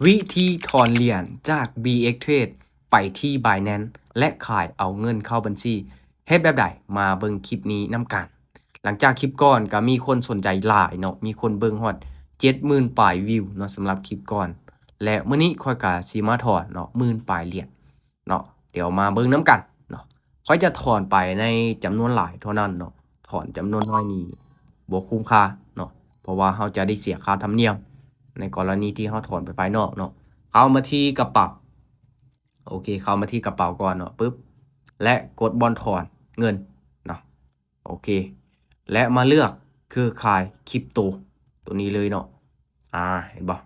ວິທີຖອນຫຼຽນຈາກ ບີເອັກເທຣດ ໄປທີ່ Binance ແລະ ຂາຍເອົາເງິນເຂົ້າບັນຊີ ເຮັດແບບໃດ? ມາເບິ່ງຄລິບນີ້ນຳກັນ. ຫຼັງຈາກຄລິບກ່ອນກໍມີຄົນສົນໃຈຫຼາຍເນາະ, ມີຄົນເບິ່ງຮອດເຈັດໝື່ນປາຍວິວເນາະ ສຳລັບຄລິບກ່ອນ ແລະ ມື້ນີ້ຂ້ອຍກໍຊິມາຖອນເນາະ ໝື່ນປາຍຫຼຽນເນາະ. ດຽວມາເບິ່ງນຳກັນເນາະ. ຂ້ອຍຈະຖອນໄປໃນຈຳນວນຫຼາຍເທົ່ານັ້ນເນາະ, ຖອນຈຳນວນນ້ອຍນີ້ບໍ່ຄຸ້ມຄ່າເນາະ ເພາະວ່າເຮົາຈະໄດ້ເສຍຄ່າທຳນຽມ ໃນກໍລະນີທີ່ເຮົາຖອນໄປພາຍນອກເນາະ. ເຂົ້າມາທີ່ກະເປົາ ໂອເຄ ເຂົ້າມາທີ່ກະເປົາກ່ອນເນາະ ປຶບ ແລະ ກົດບ່ອນຖອນເງິນເນາະ ໂອເຄ ແລະ ມາເລືອກເຄືອຂ່າຍຄຣິບໂຕ ໂຕນີ້ເລີຍເນາະ ອາ ເຫັນບໍ່?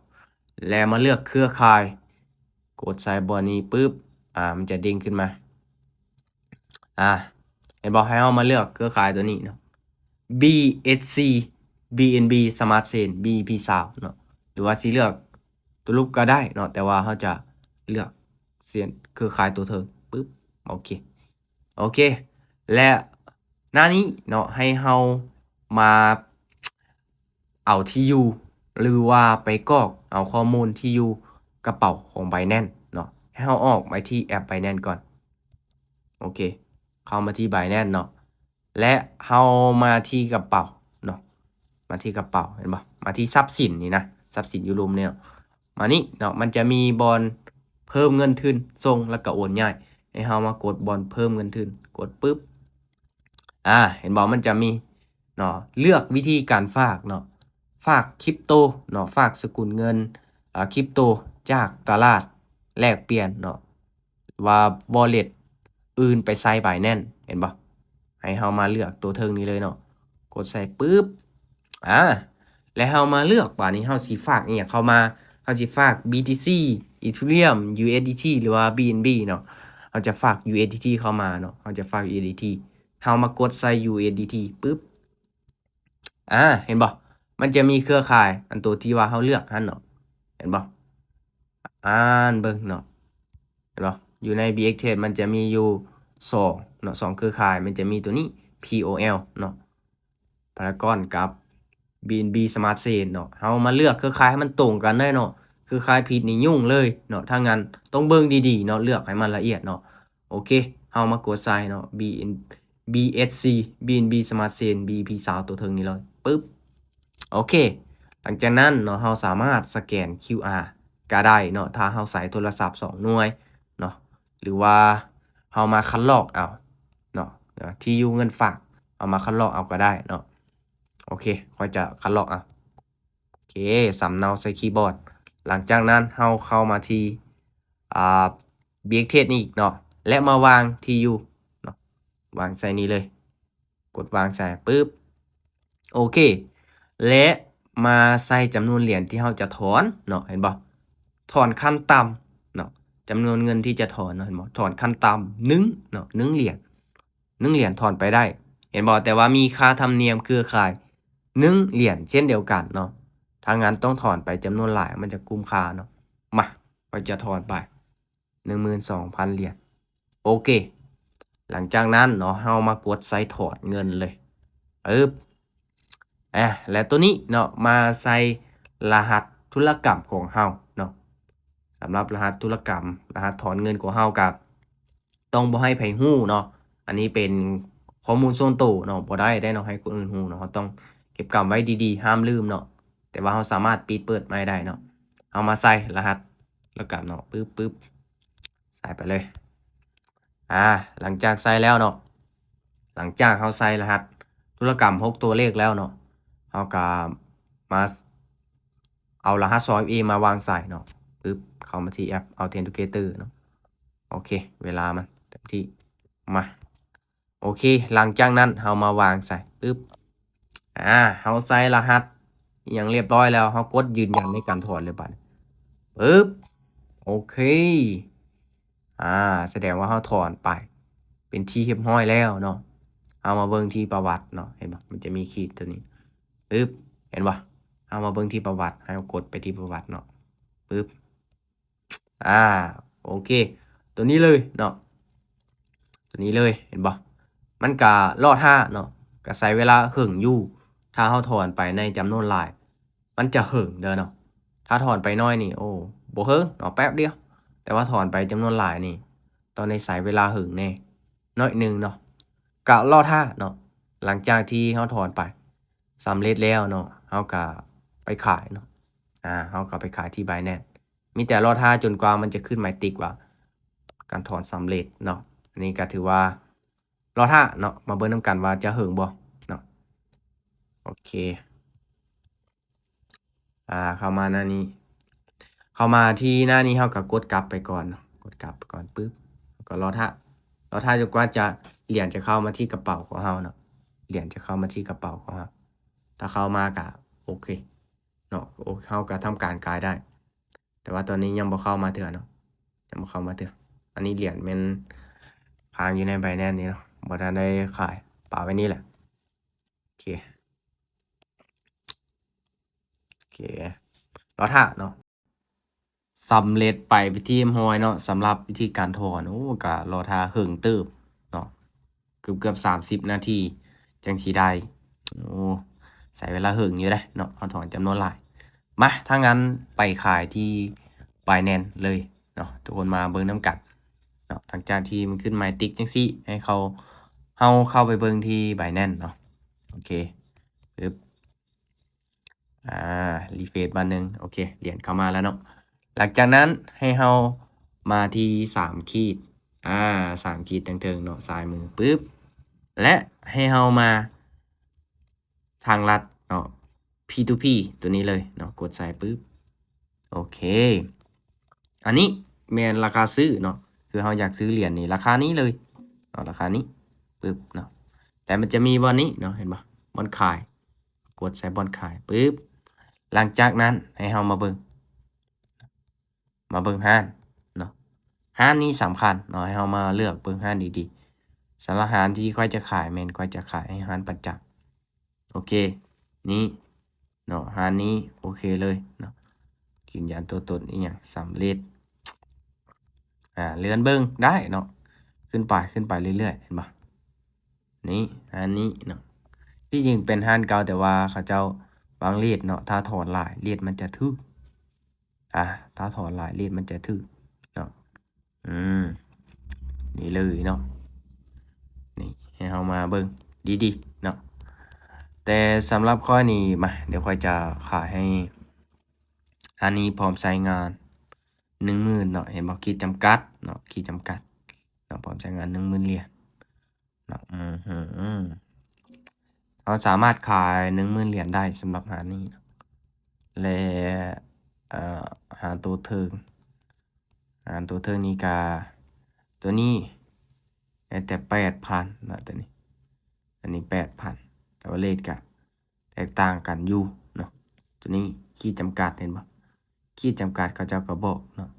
ແລະ ມາເລືອກເຄືອຂ່າຍ ກົດໃສ່ບ່ອນນີ້ປຶບ ອາ ມັນຈະເດ້ງຂຶ້ນມາ ອາ ເຫັນບໍ່? ໃຫ້ເຮົາມາເລືອກເຄືອຂ່າຍໂຕນີ້ເນາະ ບີເອັດຊີ ບີເອັນບີ ສະມາດເຊນ ບີອີພີຊາວເນາະ ຫຼືວ່າຊິເລືອກໂຕລຸ່ມກໍໄດ້ເນາະ ແຕ່ວ່າເຮົາຈະເລືອກເຊັ່ນເຄືອຂ່າຍໂຕເທິງ ປຶບ ໂອເຄ ໂອເຄ ແລະ ໜ້ານີ້ເນາະ ໃຫ້ເຮົາມາເອົາທີ່ຢູ່ ຫຼືວ່າໄປກອກເອົາຂໍ້ມູນທີ່ຢູ່ກະເປົາຂອງ Binance ເນາະ. ໃຫ້ເຮົາອອກໄປທີ່ແອັບ Binance ກ່ອນ ໂອເຄ ເຂົ້າມາທີ່ Binance ເນາະ ແລະ ເຮົາມາທີ່ກະເປົາເນາະ ມາທີ່ກະເປົາ ເຫັນບໍ່? ມາທີ່ຊັບສິນນີ້ນະ ຊັບສິນຢູ່ລຸ່ມນີ້ເນາະ ມານີ້ເນາະ ມັນຈະມີບ່ອນເພີ່ມເງິນທຶນສົ່ງ ແລ້ວກໍໂອນຍ້າຍ ໃຫ້ເຮົາມາກົດບ່ອນເພີ່ມເງິນທຶນ ກົດປຶບ ອາ ເຫັນບໍ່? ມັນຈະມີເນາະ ເລືອກວິທີການຝາກເນາະ ຝາກຄຣິບໂຕເນາະ ຝາກສະກຸນເງິນ ອາ ຄຣິບໂຕຈາກຕະຫຼາດແລກປ່ຽນເນາະ ວ່າ wallet ອື່ນໄປໃສ່ Binance ເຫັນບໍ່? ໃຫ້ເຮົາມາເລືອກໂຕເທິງນີ້ເລີຍເນາະ ກົດໃສ່ປຶບ ອາ ແລ້ວເຮົາມາເລືອກ ບາດນີ້ເຮົາຊິຝາກອີ່ຫຍັງເຂົ້າມາ ເຮົາຊິຝາກ ບີທີຊີ Ethereum USDT ຫຼືວ່າ BNB ເນາະ ເຮົາຈະຝາກ USDT ເຂົ້າມາເນາະ ເຮົາຈະຝາກ USDT ເຮົາມາກົດໃສ່ USDT ປຶບ ອາ ເຫັນບໍ່? ມັນຈະມີເຄືອຂ່າຍ ອັນໂຕທີ່ວ່າເຮົາເລືອກຫັ້ນເນາະ ເຫັນບໍ່? ອ່ານເບິ່ງເນາະ ເຫັນບໍ່? ຢູ່ໃນ ບີເອັກເທຣດ ມັນຈະມີຢູ່ສອງເນາະ ສອງເຄືອຂ່າຍ ມັນຈະມີໂຕນີ້ POL ເນາະ Paragon ກັບ BNB Smart Chain ເນາະ. ເຮົາມາເລືອກເຄືອຂ່າຍໃຫ້ມັນຕົງກັນໄດ້ເນາະ ເຄືອຂ່າຍຜິດນີ້ຫຍຸ້ງເລີຍເນາະ. ຖ້າຊັ້ນຕ້ອງເບິ່ງດີໆເນາະ ເລືອກໃຫ້ມັນລະອຽດເນາະ. ໂອເຄ ເຮົາມາກົດໃສ່ເນາະ BN BSC BNB Smart Chain ບີອີພີຊາວ ໂຕເທິງນີ້ເລີຍ ປຶບ ໂອເຄ. ຫຼັງຈາກນັ້ນເນາະ ເຮົາສາມາດສະແກນຄິວອາກະໄດ້ເນາະ ຖ້າເຮົາໃຊ້ໂທລະສັບສອງໜ່ວຍເນາະ ຫຼືວ່າເຮົາມາຄັດລອກເອົາເນາະ ທີ່ຢູ່ເງິນຝາກ ເຮົາມາຄັດລອກເອົາກະໄດ້ເນາະ. ໂອເຄ ຂ້ອຍຈະຄັດລອກເອົາ ໂອເຄ ສຳເນົາໃສ່ຄີບອດ. ຫຼັງຈາກນັ້ນເຮົາເຂົ້າມາທີ່ ອ່າ BX Trade ນີ້ອີກເນາະ ແລະ ມາວາງທີ່ຢູ່ເນາະ ວາງໃສ່ນີ້ເລີຍ ກົດວາງໃສ່ ປຶບ ໂອເຄ ແລະ ມາໃສ່ຈຳນວນຫຼຽນທີ່ເຮົາຈະຖອນເນາະ ເຫັນບໍ່? ຖອນຂັ້ນຕ່ຳເນາະ ຈຳນວນເງິນທີ່ຈະຖອນເນາະ ເຫັນບໍ່? ຖອນຂັ້ນຕ່ຳໜຶ່ງເນາະ ໜຶ່ງຫຼຽນ ໜຶ່ງຫຼຽນຖອນໄປໄດ້ ເຫັນບໍ່? ແຕ່ວ່າມີຄ່າທຳນຽມເຄືອຂ່າຍໜຶ່ງຫຼຽນເຊັ່ນດຽວກັນເນາະ. ຖ້າຊັ້ນຕ້ອງຖອນໄປຈຳນວນຫຼາຍ ມັນຈະກຸ້ມຄ່າເນາະ. ມາ ຂ້ອຍຈະຖອນໄປໜຶ່ງໝື່ນສອງພັນຫຼຽນ ໂອເຄ. ຫຼັງຈາກນັ້ນເນາະ ເຮົາມາກົດໃສ່ຖອນເງິນເລີຍ ປຶບ ອາ ແລະ ໂຕນີ້ເນາະ ມາໃສ່ລະຫັດທຸລະກຳຂອງເຮົາເນາະ. ສຳລັບລະຫັດທຸລະກຳ ລະຫັດຖອນເງິນຂອງເຮົາກະ ຕ້ອງບໍ່ໃຫ້ໃຜຮູ້ເນາະ ອັນນີ້ເປັນຂໍ້ມູນສ່ວນໂຕເນາະ ບໍ່ໄດ້ເດ້ເນາະ ໃຫ້ຄົນອື່ນຮູ້ເນາະ ເຮົາຕ້ອງເກັບກຳໄວ້ດີໆ ຫ້າມລືມເນາະ. ແຕ່ວ່າເຮົາສາມາດປິດເປີດໃໝ່ໄດ້ເນາະ. ເຮົາມາໃສ່ລະຫັດທຸລະກຳເນາະ ປຶບ ປຶບ ໃສ່ໄປເລີຍ. ອາ ຫຼັງຈາກໃສ່ແລ້ວເນາະ ຫຼັງຈາກເຮົາໃສ່ລະຫັດທຸລະກຳຫົກຕົວເລກແລ້ວເນາະ ເຮົາກະມາເອົາລະຫັດສອງເອັຟເອ ມາວາງໃສ່ເນາະ ປຶບ ເຂົ້າມາທີ່ແອັບ Authenticator ເນາະ. ໂອເຄ ເວລາມັນເຕັມທີ່ ມາ ໂອເຄ ຫຼັງຈາກນັ້ນເຮົາມາວາງໃສ່ ປຶບ ອາ ເຮົາໃສ່ລະຫັດອີ່ຫຍັງລຽບຮ້ອຍແລ້ວ ເຮົາກົດຢືນຢັນໃນການຖອນເລີຍບາດນີ້ ປຶບ ໂອເຄ ອາ ສະແດງວ່າເຮົາຖອນໄປເປັນທີ່ຮຽບຮ້ອຍແລ້ວເນາະ. ເຮົາມາເບິ່ງທີ່ປະຫວັດເນາະ ເຫັນບໍ່? ມັນຈະມີຂີດຕົວນີ້ ປຶບ ເຫັນບໍ່? ເຮົາມາເບິ່ງທີ່ປະຫວັດ ໃຫ້ເຮົາກົດໄປທີ່ປະຫວັດເນາະ ປຶບ ອາ ໂອເຄ ຕົວນີ້ເລີຍເນາະ ຕົວນີ້ເລີຍ ເຫັນບໍ່? ມັນກະລໍຖ້າເນາະ ກະໃຊ້ເວລາເຫິງຢູ່ ຖ້າເຮົາຖອນໄປໃນຈຳນວນຫຼາຍ ມັນຈະເຫິງເດີເນາະ. ຖ້າຖອນໄປໜ້ອຍນີ້ ໂອ້ ບໍ່ເຫິງເນາະ ແປັບດຽວ. ແຕ່ວ່າຖອນໄປຈຳນວນຫຼາຍນີ້ ຕ້ອງໄດ້ໃຊ້ເວລາເຫິງແດ່ໜ້ອຍໜຶ່ງເນາະ. ກະລໍຖ້າເນາະ ຫຼັງຈາກທີ່ເຮົາຖອນໄປສຳເລັດແລ້ວເນາະ ເຮົາກະໄປຂາຍເນາະ. ອາ ເຮົາກະໄປຂາຍທີ່ Binance ມີແຕ່ລໍຖ້າຈົນກວ່າມັນຈະຂຶ້ນໝາຍຕິກວ່າການຖອນສຳເລັດເນາະ. ອັນນີ້ກະຖືວ່າລໍຖ້າເນາະ ມາເບິ່ງນຳກັນວ່າຈະເຫິງບໍ່ເນາະ. ໂອເຄ ອາ ເຂົ້າມາໜ້ານີ້ ເຂົ້າມາທີ່ໜ້ານີ້ ເຮົາກະກົດກັບໄປກ່ອນເນາະ ກົດກັບໄປກ່ອນປຶບ ແລ້ວກໍລໍຖ້າ ລໍຖ້າຈົນກວ່າຈະ ຫຼຽນຈະເຂົ້າມາທີ່ກະເປົາຂອງເຮົາເນາະ ຫຼຽນຈະເຂົ້າມາທີ່ກະເປົາຂອງເຮົາ. ຖ້າເຂົ້າມາກະໂອເຄເນາະ ໂອ ເຮົາກະທຳການຂາຍໄດ້. ແຕ່ວ່າຕອນນີ້ຍັງບໍ່ເຂົ້າມາເທື່ອເນາະ ຍັງບໍ່ເຂົ້າມາເທື່ອ. ອັນນີ້ຫຼຽນແມ່ນຄ້າງຢູ່ໃນ Binance ນີ້ເນາະ ບໍ່ທັນໄດ້ຂາຍ ປະໄວ້ນີ້ແຫຼະ. ໂອເຄ ໂອເຄ ລໍຖ້າເນາະ. ສຳເລັດໄປເປັນທີ່ຮຽບຮ້ອຍເນາະ ສຳລັບວິທີການຖອນ. ໂອ້ ກະລໍຖ້າເຫິງເຕີບເນາະ ເກືອບໆສາມສິບນາທີຈັ່ງຊິໄດ້. ໂອ້ ໃຊ້ເວລາເຫິງຢູ່ເດ້ເນາະ ເຮົາຖອນຈຳນວນຫຼາຍ. ມາ ຖ້າຊັ້ນໄປຂາຍທີ່ Binance ເລີຍເນາະ ທຸກຄົນມາເບິ່ງນຳກັນເນາະ. ຫຼັງຈາກທີ່ມັນຂຶ້ນໝາຍຕິກຈັ່ງຊີ້ ໃຫ້ເຂົາ ເຮົາເຂົ້າໄປເບິ່ງທີ່ Binance ເນາະ. ໂອເຄ ປຶບ ອາ refresh ບາດໜຶ່ງ. ໂອເຄ ຫຼຽນເຂົ້າມາແລ້ວເນາະ. ຫຼັງຈາກນັ້ນໃຫ້ເຮົາມາທີ່ສາມຂີດ ອາ ສາມຂີດເທິງໆເນາະ ຊ້າຍມືປຶບ ແລະ ໃຫ້ເຮົາມາທາງລັດເນາະ P two P ຕົວນີ້ເລີຍເນາະ ກົດໃສ່ປຶບ. ໂອເຄ ອັນນີ້ແມ່ນລາຄາຊື້ເນາະ ຄືເຮົາຢາກຊື້ຫຼຽນນີ້ ລາຄານີ້ເລີຍເນາະ ລາຄານີ້ປຶບເນາະ. ແຕ່ມັນຈະມີບ່ອນນີ້ເນາະ ເຫັນບໍ່ ບ່ອນຂາຍ ກົດໃສ່ບ່ອນຂາຍປຶບ. ຫຼັງຈາກນັ້ນໃຫ້ເຮົາມາເບິ່ງ ມາເບິ່ງຮ້ານເນາະ ຮ້ານນີ້ສຳຄັນເນາະ ໃຫ້ເຮົາມາເລືອກເບິ່ງຮ້ານດີໆ. ສຳລັບຮ້ານທີ່ຂ້ອຍຈະຂາຍ ແມ່ນຂ້ອຍຈະຂາຍໃຫ້ຮ້ານປະຈຳ. ໂອເຄ ນີ້ເນາະ ຮ້ານນີ້ໂອເຄເລີຍເນາະ ຢືນຢັນຕົວຕົນອີ່ຫຍັງສຳເລັດ. ອາ ເລື່ອນເບິ່ງໄດ້ເນາະ ຂຶ້ນໄປ ຂຶ້ນໄປເລື້ອຍໆ ເຫັນບໍ່ ນີ້ ຮ້ານນີ້ເນາະ. ທີ່ຈິງເປັນຮ້ານເກົ່າ ແຕ່ວ່າເຂົາເຈົ້າວາງເຣດເນາະ ຖ້າຖອນຫຼາຍເຣດມັນຈະຖືກ ອາ ຖ້າຖອນຫຼາຍເຣດມັນຈະຖືກເນາະ. ອືມ ນີ້ເລີຍເນາະ ນີ້ໃຫ້ເຮົາມາເບິ່ງດີໆເນາະ. ແຕ່ສຳລັບຂ້ອຍນີ້ ມາ ດຽວຂ້ອຍຈະຂາຍໃຫ້ ອັນນີ້ພ້ອມໃຊ້ງານໜຶ່ງໝື່ນເນາະ ເຫັນບໍ່ ຂີດຈຳກັດເນາະ ຂີດຈຳກັດເນາະ ພ້ອມໃຊ້ງານໜຶ່ງໝື່ນຫຼຽນເນາະ. ອືມ ເຮົາສາມາດຂາຍໜຶ່ງໝື່ນຫຼຽນໄດ້ສຳລັບຮ້ານນີ້ເນາະ. ແລະ ເອີ ຮ້ານໂຕເທິງ ຮ້ານໂຕເທິງນີ້ກະ ຕົວນີ້ໄດ້ແຕ່ແປດພັນເນາະ ຕົວນີ້ ອັນນີ້ແປດພັນ ແຕ່ວ່າເຣດກະ ແຕກຕ່າງກັນຢູ່ເນາະ. ຕົວນີ້ຂີດຈຳກັດ ເຫັນບໍ່ ຂີດຈຳກັດເຂົາເຈົ້າກໍບອກເນາະ.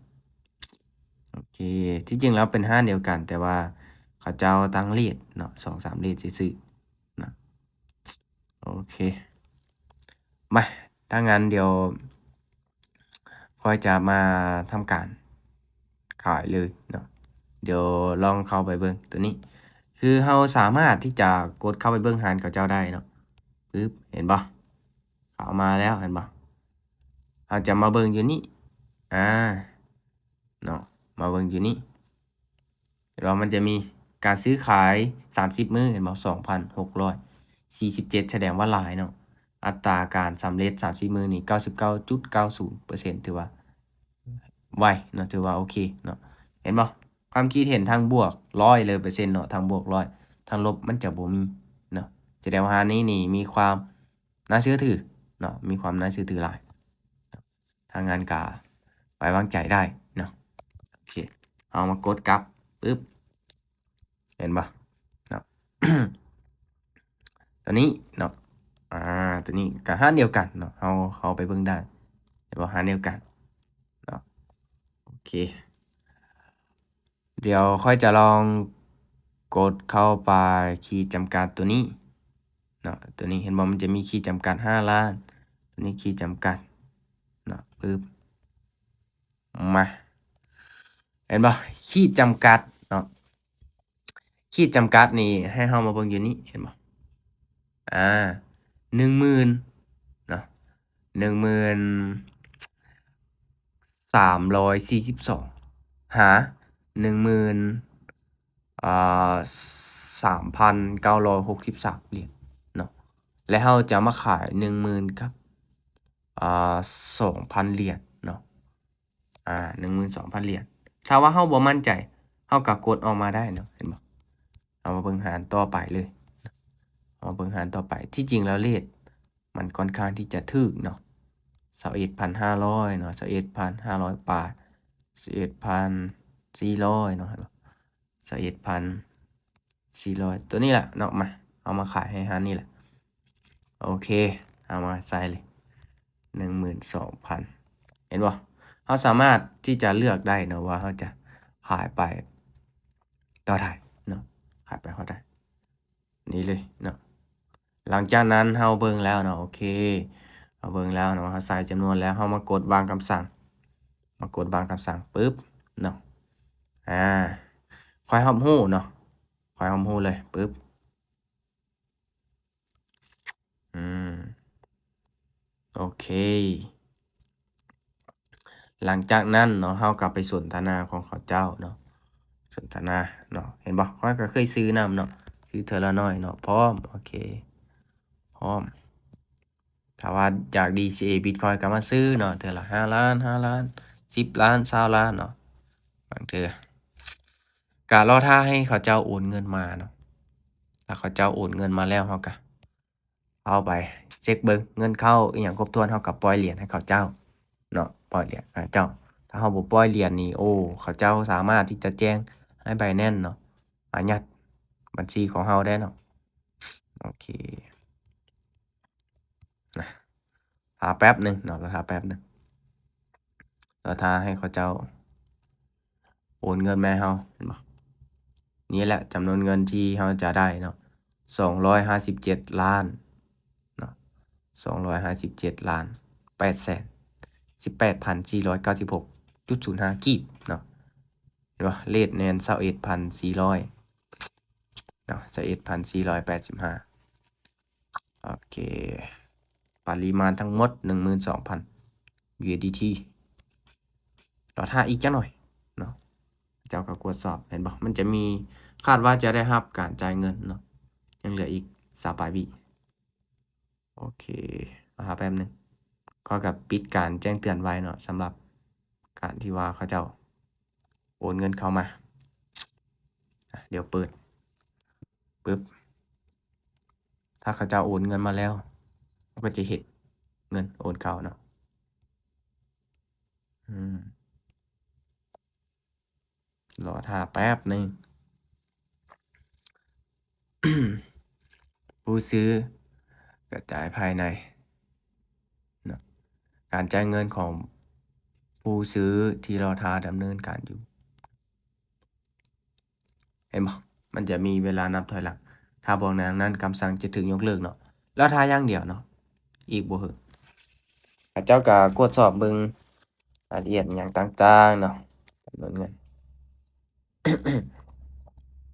ໂອເຄ ທີ່ຈິງແລ້ວເປັນຮ້ານດຽວກັນ ແຕ່ວ່າເຂົາເຈົ້າຕັ້ງເຣດເນາະ ສອງສາມເຣດຊື່ໆເນາະ. ໂອເຄ ມາ ຖ້າຊັ້ນດຽວ ຂ້ອຍຈະມາທຳການຂາຍເລີຍເນາະ. ດຽວລອງເຂົ້າໄປເບິ່ງຕົວນີ້ ຄືເຮົາສາມາດທີ່ຈະກົດເຂົ້າໄປເບິ່ງຮ້ານເຂົາເຈົ້າໄດ້ເນາະ. ປຶບ ເຫັນບໍ່ ເຂົ້າມາແລ້ວ ເຫັນບໍ່. ເຮົາຈະມາເບິ່ງຢູ່ນີ້ ອາ ເນາະ ມາເບິ່ງຢູ່ນີ້. ເຫັນບໍ່ ມັນຈະມີການຊື້ຂາຍສາມສິບມື້ ເຫັນບໍ່ ສອງພັນຫົກຮ້ອຍສີ່ສິບເຈັດ ສະແດງວ່າຫຼາຍເນາະ. ອັດຕາການສຳເລັດສາມສິບມື້ນີ້ ເກົ້າສິບເກົ້າຈຸດເກົ້າສູນເປີເຊັນ ຖືວ່າໄວເນາະ ຖືວ່າໂອເຄເນາະ. ເຫັນບໍ່ ຄວາມຄິດເຫັນທັງບວກຮ້ອຍເລີຍເປີເຊັນເນາະ ທັງບວກຮ້ອຍ ທັງລົບມັນຈະບໍ່ມີເນາະ. ສະແດງວ່າຮ້ານນີ້ນີ້ມີຄວາມໜ້າເຊື່ອຖືເນາະ ມີຄວາມໜ້າເຊື່ອຖືຫຼາຍ. ທາງງານກະໄວ້ວາງໃຈໄດ້ເນາະ. ໂອເຄ ເຮົາມາກົດກັບ ປຶບ ເຫັນບໍ່ເນາະ ຕົວນີ້ເນາະ. ອາ ຕົວນີ້ກະຮ້ານດຽວກັນເນາະ ເຮົາເຂົ້າໄປເບິ່ງໄດ້ ເຫັນບໍ່ ຮ້ານດຽວກັນເນາະ. ໂອເຄ ດຽວຂ້ອຍຈະລອງກົດເຂົ້າໄປຂີດຈຳກັດຕົວນີ້ເນາະ. ຕົວນີ້ເຫັນບໍ່ ມັນຈະມີຂີດຈຳກັດຫ້າລ້ານ ຕົວນີ້ຂີດຈຳກັດເນາະ. ປຶບ ມາ ເຫັນບໍ່ ຂີດຈຳກັດເນາະ. ຂີດຈຳກັດນີ້ໃຫ້ເຮົາມາເບິ່ງຢູ່ນີ້ ເຫັນບໍ່ ອາ ໜຶ່ງໝື່ນເນາະ ໜຶ່ງໝື່ນ ສາມຮ້ອຍສີ່ສິບສອງ ຫາ ໜຶ່ງໝື່ນ ອ່າ ສາມພັນເກົ້າຮ້ອຍຫົກສິບສາມຫຼຽນເນາະ ແລະ ເຮົາຈະມາຂາຍ ໜຶ່ງໝື່ນ ກັບ ອ່າ ສອງພັນຫຼຽນເນາະ ອ່າ ໜຶ່ງໝື່ນສອງພັນຫຼຽນ. ຖ້າວ່າເຮົາບໍ່ໝັ້ນໃຈ ເຮົາກໍກົດອອກມາໄດ້ເນາະ ເຫັນບໍ່? ເຮົາມາເບິ່ງຫານຕໍ່ໄປເລີຍ ເຮົາມາເບິ່ງຫານຕໍ່ໄປ. ທີ່ຈິງແລ້ວເຣດມັນຂ້ອນຂ້າງທີ່ຈະຖືກເນາະ ຊາວເອັດພັນຫ້າຮ້ອຍເນາະ ຊາວເອັດພັນຫ້າຮ້ອຍປາຍ ຊາວເອັດພັນສີ່ຮ້ອຍເນາະ ເຫັນບໍ່? ຊາວເອັດພັນສີ່ຮ້ອຍ ຕົວນີ້ແຫຼະເນາະ. ມາ ເຮົາມາຂາຍໃຫ້ຮ້ານນີ້ແຫຼະ. ໂອເຄ ເອົາມາໃສ່ເລີຍ ໜຶ່ງໝື່ນສອງພັນ ເຫັນບໍ່? ເຮົາສາມາດທີ່ຈະເລືອກໄດ້ເນາະ ວ່າເຮົາຈະຂາຍໄປເທົ່າໃດເນາະ ຂາຍໄປເທົ່າໃດ ນີ້ເລີຍເນາະ. ຫຼັງຈາກນັ້ນເຮົາເບິ່ງແລ້ວເນາະ ໂອເຄ ເຮົາເບິ່ງແລ້ວເນາະ ເຮົາໃສ່ຈຳນວນແລ້ວ ເຮົາມາກົດວາງຄຳສັ່ງ ມາກົດວາງຄຳສັ່ງປຶບເນາະ ອາ ຂ້ອຍຮັບຮູ້ເນາະ ຂ້ອຍຮັບຮູ້ເລີຍ ປຶບ ອືມ ໂອເຄ. ຫຼັງຈາກນັ້ນເນາະ ເຮົາກໍໄປສົນທະນາຂອງເຂົາເຈົ້າເນາະ ສົນທະນາເນາະ ເຫັນບໍ່? ຂ້ອຍກໍເຄີຍຊື້ນຳເນາະ ຊື້ເທື່ອລະໜ້ອຍເນາະ ພ້ອມ ໂອເຄ ພ້ອມ. ຖ້າວ່າຢາກ ດີ ຊີ ເອ ບິດຄອຍກໍມາຊື້ເນາະ ເທື່ອລະຫ້າລ້ານ ຫ້າລ້ານ ສິບລ້ານ ຊາວລ້ານເນາະ ບາງເທື່ອ ກະລໍຖ້າໃຫ້ເຂົາເຈົ້າໂອນເງິນມາເນາະ. ຖ້າເຂົາເຈົ້າໂອນເງິນມາແລ້ວ ເຮົາກະເອົາໄປເຊັກເບິ່ງ ເງິນເຂົ້າອີ່ຫຍັງຄົບຖ້ວນ ເຮົາກະປ່ອຍຫຼຽນໃຫ້ເຂົາເຈົ້າເນາະ ປ່ອຍຫຼຽນໃຫ້ເຈົ້າ. ຖ້າເຮົາບໍ່ປ່ອຍຫຼຽນນີ້ ໂອ້ ເຂົາເຈົ້າສາມາດທີ່ຈະແຈ້ງໃຫ້ Binance ເນາະ ອາຍັດບັນຊີຂອງເຮົາໄດ້ເນາະ. ໂອເຄ ນະ ຖ້າແປັບໜຶ່ງເນາະ ລໍຖ້າແປັບໜຶ່ງ ລໍຖ້າໃຫ້ເຂົາເຈົ້າໂອນເງິນມາໃຫ້ເຮົາ ເຫັນບໍ່? ນີ້ແຫຼະຈຳນວນເງິນທີ່ເຮົາຈະໄດ້ເນາະ ສອງຮ້ອຍຫ້າສິບເຈັດລ້ານເນາະ ສອງຮ້ອຍຫ້າສິບເຈັດລ້ານ ແປດແສນສິບແປດພັນສີ່ຮ້ອຍເກົ້າສິບຫົກຈຸດສູນຫ້າກີບເນາະ ເຫັນບໍ່? ເຣດແມ່ນຊາວເອັດພັນສີ່ຮ້ອຍ ເນາະ ຊາວເອັດພັນສີ່ຮ້ອຍແປດສິບຫ້າ ໂອເຄ ປະລິມານທັງໝົດ ໜຶ່ງໝື່ນສອງພັນ ຢູ ເອສ ດີ ທີ ລໍຖ້າອີກຈັກໜ້ອຍເນາະ ເຈົ້າກໍກວດສອບ ເຫັນບໍ່? ມັນຈະມີ ຄາດວ່າຈະໄດ້ຮັບການຈ່າຍເງິນເນາະ ຍັງເຫຼືອອີກຊາວປາຍວິ. ໂອເຄ ລໍຖ້າແປັບໜຶ່ງ ຂ້ອຍກໍປິດການແຈ້ງເຕືອນໄວ້ເນາະ ສຳລັບການທີ່ວ່າເຂົາເຈົ້າໂອນເງິນເຂົ້າມາ. ອາ ດຽວເປີດ ປຶບ ຖ້າເຂົາເຈົ້າໂອນເງິນມາແລ້ວ ເຮົາກໍຈະເຫັນເງິນໂອນເຂົ້າເນາະ ອືມ. ລໍຖ້າແປັບໜຶ່ງ ຜູ້ຊື້ກະຈາຍພາຍໃນເນາະ ການຈ່າຍເງິນຂອງຜູ້ຊື້ທີ່ລໍຖ້າດຳເນີນການຢູ່ ເຫັນບໍ່? ມັນຈະມີເວລານັບຖອຍຫຼັງ ຖ້າບໍ່ດັ່ງນັ້ນ ຄຳສັ່ງຈະຖືກຍົກເລີກເນາະ ລໍຖ້າຢ່າງດຽວເນາະ ອີກບໍ່ເຫິງ ເຂົາເຈົ້າກະກວດສອບເບິ່ງ ລາຍລະອຽດຫຍັງຕ່າງໆເນາະ ຈຳນວນເງິນ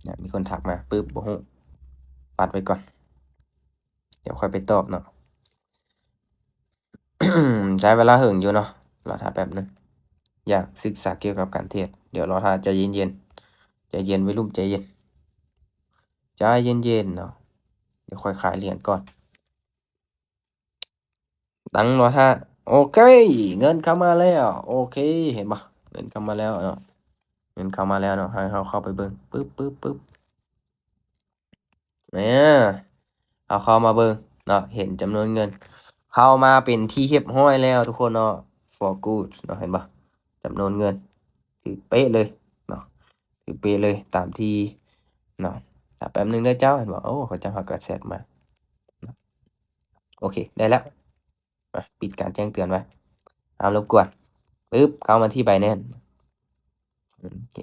ນະ ມີຄົນທັກມາປຶບ ບໍ່ຮູ້ ປັດໄວ້ກ່ອນ ດຽວຄ່ອຍໄປຕອບເນາະ ໃຊ້ເວລາເຫິງຢູ່ເນາະ ລໍຖ້າແປັບໜຶ່ງ ຢາກສຶກສາກ່ຽວກັບການເທຣດ ດຽວລໍຖ້າ ໃຈເຢັນໆ ໃຈເຢັນ ໄວລຸ້ນໃຈເຢັນ ໃຈເຢັນໆເນາະ ດຽວຂ້ອຍຂາຍຫຼຽນກ່ອນ. ຕັ້ງລໍຖ້າ ໂອເຄ ເງິນເຂົ້າມາແລ້ວ ໂອເຄ ເຫັນບໍ່? ເງິນເຂົ້າມາແລ້ວເນາະ ເງິນເຂົ້າມາແລ້ວເນາະ ໃຫ້ເຮົາເຂົ້າໄປເບິ່ງ ປຶບ ປຶບ ປຶບ ເນ ເຮົາເຂົ້າມາເບິ່ງເນາະ ເຫັນຈຳນວນເງິນເຂົ້າມາເປັນທີ່ຮຽບຮ້ອຍແລ້ວທຸກຄົນເນາະ for good ເນາະ ເຫັນບໍ່? ຈຳນວນເງິນຖືກເປະເລີຍເນາະ ຖືກເປະເລີຍ ຕາມທີ່ເນາະ ຖ້າແປັບໜຶ່ງເດີເຈົ້າ ເຫັນບໍ່? ໂອ້ ເຂົາເຈົ້າຫາກະແຊັດມາເນາະ ໂອເຄ ໄດ້ແລ້ວ ມາ ປິດການແຈ້ງເຕືອນໄວ້ ຫ້າມລົບກວນ ປຶບ ເຂົ້າມາທີ່ Binance ໂອເຄ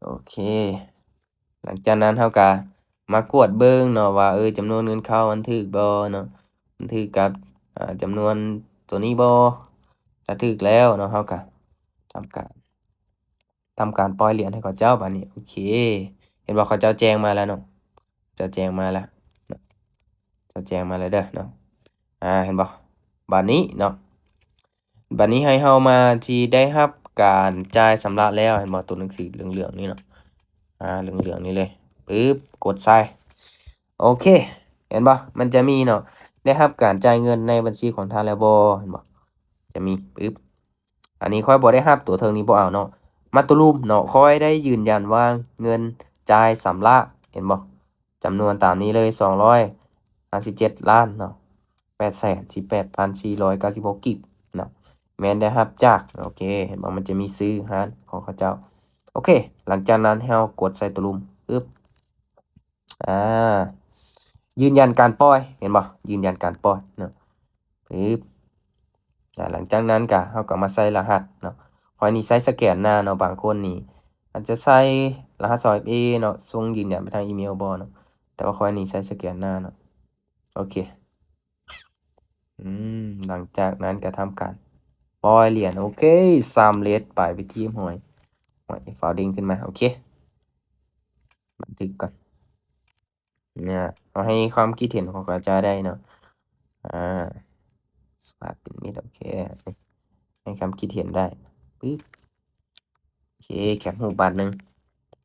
ໂອເຄ ຫຼັງຈາກນັ້ນເຮົາກະມາກວດເບິ່ງເນາະວ່າ ເອີ ຈຳນວນເງິນເຂົ້າມັນຖືກບໍ່ເນາະ ມັນຖືກກັບ ອາ ຈຳນວນໂຕນີ້ບໍ່ ຖ້າຖືກແລ້ວເນາະ ເຮົາກະທຳການ ທຳການປ່ອຍຫຼຽນໃຫ້ເຂົາເຈົ້າບາດນີ້ ໂອເຄ ເຫັນບໍ່? ເຂົາເຈົ້າແຈ້ງມາແລ້ວເນາະ ເຈົ້າແຈ້ງມາແລ້ວເນາະ ເຈົ້າແຈ້ງມາແລ້ວເດີເນາະ ອາ ເຫັນບໍ່? ບາດນີ້ເນາະ ບັດນີ້ໃຫ້ເຮົາມາທີ່ໄດ້ຮັບການຈ່າຍຊຳລະແລ້ວ ເຫັນບໍ່? ຕົວໜັງສືເຫຼືອງໆນີ້ເນາະ ອາ ເຫຼືອງໆນີ້ເລີຍ ປຶບ ກົດໃສ່ ໂອເຄ ເຫັນບໍ່? ມັນຈະມີເນາະ ໄດ້ຮັບການຈ່າຍເງິນໃນບັນຊີຂອງທ່ານແລ້ວບໍ່? ເຫັນບໍ່? ຈະມີ ປຶບ ອັນນີ້ຂ້ອຍບໍ່ໄດ້ຮັບ ຕົວເທິງນີ້ບໍ່ເອົາເນາະ ມາຕູລູມເນາະ ຂ້ອຍໄດ້ຢືນຢັນວ່າເງິນຈ່າຍຊຳລະ ເຫັນບໍ່? ຈຳນວນຕາມນີ້ເລີຍ ສອງຮ້ອຍຫ້າສິບເຈັດລ້ານເນາະ ແປດແສນສິບແປດພັນສີ່ຮ້ອຍເກົ້າສິບຫົກກີບເນາະ ແມ່ນໄດ້ຮັບຈາກ ໂອເຄ ເຫັນບໍ່? ມັນຈະມີຊື່ຮ້ານຂອງເຂົາເຈົ້າ ໂອເຄ ຫຼັງຈາກນັ້ນໃຫ້ເຮົາກົດໃສ່ຕົວລຸ່ມ ປຶບ ອາ ຢືນຢັນການປ່ອຍ ເຫັນບໍ່? ຢືນຢັນການປ່ອຍເນາະ ປຶບ ອາ ຫຼັງຈາກນັ້ນກະ ເຮົາກະມາໃສ່ລະຫັດເນາະ ຂ້ອຍນີ້ໃຊ້ສະແກນໜ້າເນາະ ບາງຄົນນີ້ອາດຈະໃສ່ລະຫັດສອງເອັຟເອເນາະ ສົ່ງຢືນຢັນໄປທາງອີເມວບໍ່ເນາະ ແຕ່ວ່າຂ້ອຍນີ້ໃຊ້ສະແກນໜ້າເນາະ ໂອເຄ ອືມ ຫຼັງຈາກນັ້ນກະທຳການປ່ອຍຫຼຽນ ໂອເຄ ສຳເລັດ ໄປເປັນທີ່ຮຽບຮ້ອຍ ໂອ້ຍ ຟ້າວເດ້ງຂຶ້ນມາ ໂອເຄ ບັນທຶກກ່ອນ ເນຍ ເຮົາໃຫ້ຄວາມຄິດເຫັນຂອງເຂົາເຈົ້າໄດ້ເນາະ ອາ ສະພາບເປັນມິດ ໂອເຄ ໃຫ້ຄວາມຄິດເຫັນໄດ້ ປຶບ ໂອເຄ ແຄບຮູບບາດໜຶ່ງ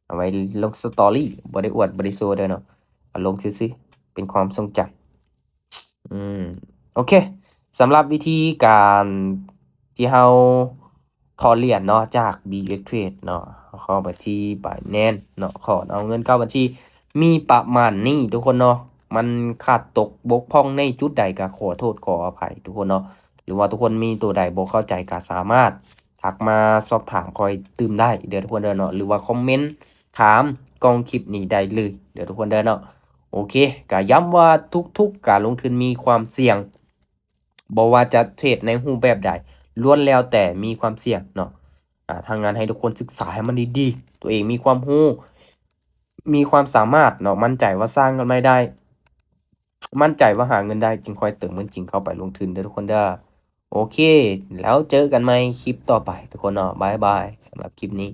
ເອົາໄວ້ລົງສະຕໍຣີ ບໍ່ໄດ້ອວດ ບໍ່ໄດ້ໂຊເດີເນາະ ເອົາລົງຊື່ໆ ເປັນຄວາມຊົງຈຳ ອືມ ໂອເຄ ສຳລັບວິທີການທີ່ເຮົາຖອນຫຼຽນເນາະ ຈາກ ບີເອັກເທຣດ ເນາະ ເຂົ້າໄປທີ່ Binance ເນາະ ຖອນເອົາເງິນເຂົ້າບັນຊີ ມີປະມານນີ້ທຸກຄົນເນາະ ມັນຂາດຕົກບົກຜ່ອງໃນຈຸດໃດກະຂໍໂທດຂໍອະໄພທຸກຄົນເນາະ ຫຼືວ່າທຸກຄົນມີໂຕໃດບໍ່ເຂົ້າໃຈກະສາມາດທັກມາສອບຖາມຂ້ອຍຕື່ມໄດ້ເດີທຸກຄົນເດີເນາະ ຫຼືວ່າຄອມເມັນຖາມກ່ອງຄລິບນີ້ໄດ້ເລີຍເດີທຸກຄົນເດີເນາະ ໂອເຄ ກະຢ້ຳວ່າທຸກໆການລົງທຶນມີຄວາມສ່ຽງ ບໍ່ວ່າຈະເທຣດໃນຮູບແບບໃດ ລ້ວນແລ້ວແຕ່ມີຄວາມສ່ຽງເນາະ ອາ ທາງງານໃຫ້ທຸກຄົນສຶກສາໃຫ້ມັນດີໆ ຕົວເອງມີຄວາມຮູ້ ມີຄວາມສາມາດເນາະ ໝັ້ນໃຈວ່າສ້າງກຳໄລໄດ້ ໝັ້ນໃຈວ່າຫາເງິນໄດ້ ຈຶ່ງຄ່ອຍເຕີມເງິນຈິງເຂົ້າໄປລົງທຶນເດີທຸກຄົນເດີ ໂອເຄ ແລ້ວເຈີກັນໃໝ່ຄລິບຕໍ່ໄປທຸກຄົນເນາະ ບາຍບາຍ ສຳລັບຄລິບນີ້.